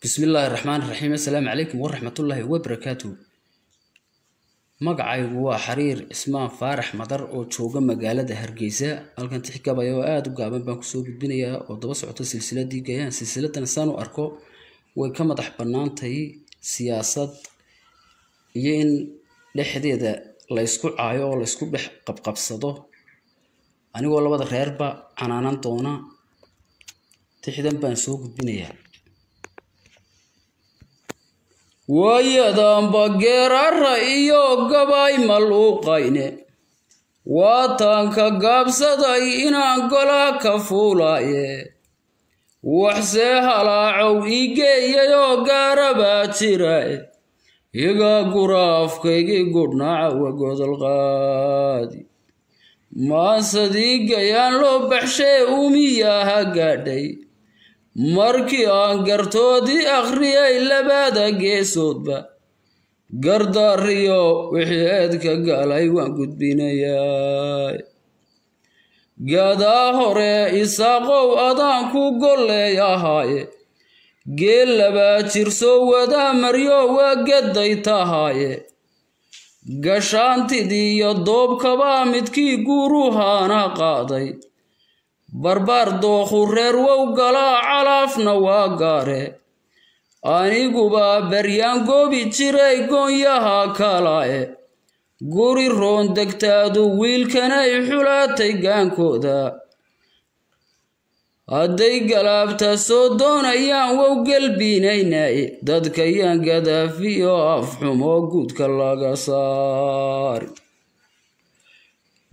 Bismi illaahi raxmaan raxiim. Assalaamu calaykum waraxmatullaahi wabarakaatu. Magacaygu waa Xariir Cismaan Faarax Madar oo jooga magaalada Hargeysa. Halkan tix gabaya oo aada u gaaban baan kusoo gudbinayaa oo daba socota silsiladii Gayaan. Silsiladan saan u arko way ka madax bannaantahay siyaasad iyo in dhexdeeda la ysku caayo oo la ysku dhex qabqabsado. Anigoo labada reerba canaanan doona, tixdan baan soo gudbinayaa. Waayadanba geerara iyo gabay maluuqayne, waataanka gaabsaday inaan gola ka fuulaaye. Waxsee halaacow ii geeyayoo gaarabaa jirae, iga guraafkaygii gudhnaaca wa godol qaadi. Maasadii Gayaan loo baxshee umiyaha gaadhay, markii aan gartoodii akhriyay labada geesoodba, gardaariyo wixii eedka galay waan gudbinayaa. Gadaa hore Isaaqow adaan ku golleeyahaaye, geel labaa jirsoo wadaa maryo waa gaday tahaaye. Gashaantidii iyo doobkabaa midkii guuruhaana qaaday, barbaar dookhu reer wow galaa calaafna waa gaare. Aniguba baryaan goobi jiray goonyaha kalaae, guri roon degtaadu wiilkanay xulaatay gaankooda. Hadday galaabta soo doonayaan wow gelbinaynaaye, dadkayaan gadaafiyo afxumo guudka laga saari.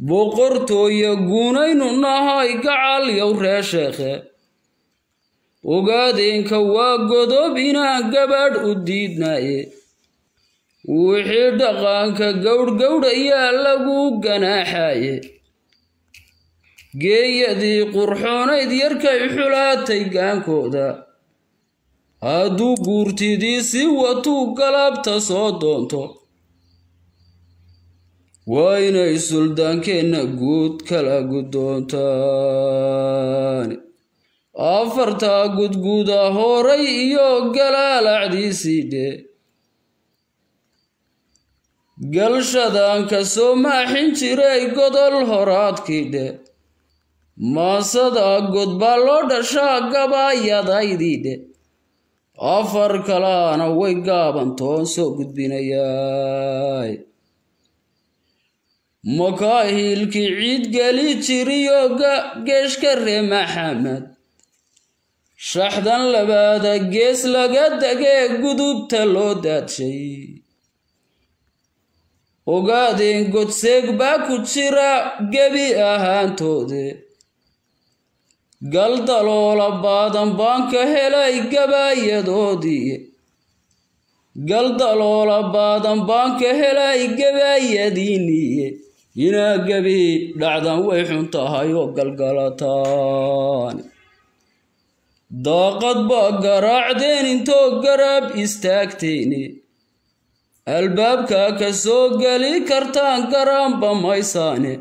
Boqortooya guunaynu nahay gacal yow ree sheekhe, ogaadeenka waa godob inaan gabadh u diidnaye. Wixii dhaqanka gowdhgowdhayaa lagu ganaaxaye, geeyadii qurxoonayd yarkay xulaatay gaankooda. Hadduu guurtidii si watuu galaabta soo doonto, waa inay suldaankeenna guud kala guddoontaan. Afartaa gudguda horay iyo galaalacdiisii dhe, galshadaan ka soo maaxin jiray godol horaadkii dhe. Maasada god baa loo dhashaa gabaayadaydii dhe. Afar kalaana way gaabantoon soo gudbinayaa. Makaahilkii ciid geli jiriyo geeshka ree Maxamed, shaxdan labaada gees laga degee gudubta loo daadshay. Ogaadeen godseeg baa ku jira gebi ahaantoode, galdaloola baadan baan ka helay gabaayadoodii. Galdaloola baadan baan ka helay gabaayadiiniye, inaa gebi dhacdan way xun tahay oo galgalataan. Daaqad baa garaacdeen intoo garab istaagteyne, albaabka ka soo geli kartaan garaanba maysaane.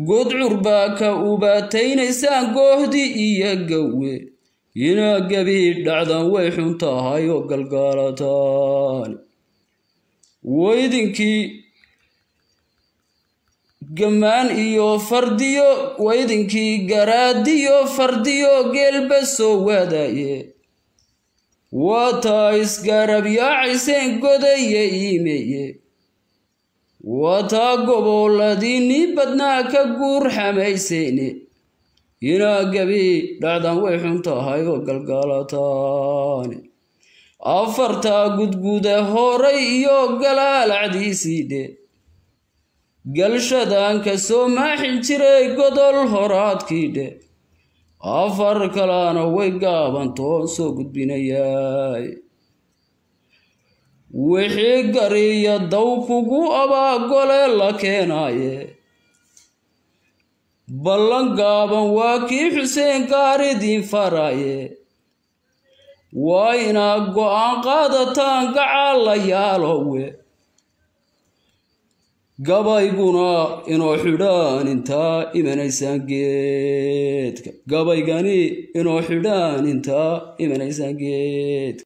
Gudcur baa ka ubaataynaysaan goohdi iyo gawe, inaa gebi dhacdan way xun tahay oo galgalataan. Waydinkii gammaan iyo fardiyo, waydinkii garaadiyo fardiyo geelba soo waadaye. Waataa isgarab yaacayseen godaya iimeeye, waataa goboladiinii badnaa ka guur xamayseyne. Inaa gebi dhacdan way xun tahay oo galgalataan. Afartaa gudguda horay iyo galaalacdiisii dhe, galshadaan ka soo maaxin jiray godol horaadkii dhe. Afar kalana way gaabantoon soo gudbinayaa. Wixii gariya daw kugu abaa gole la keenaaye, ballan gaaban waa kii Xuseen gaaridiin faraaye. Waa inaa go'aan qaadataan gacaalayaalowe. Gabayguna inoo xidhaan intaa imanaysaan geedka, gabaygani inoo xidhaan intaa imanaysaan geedka.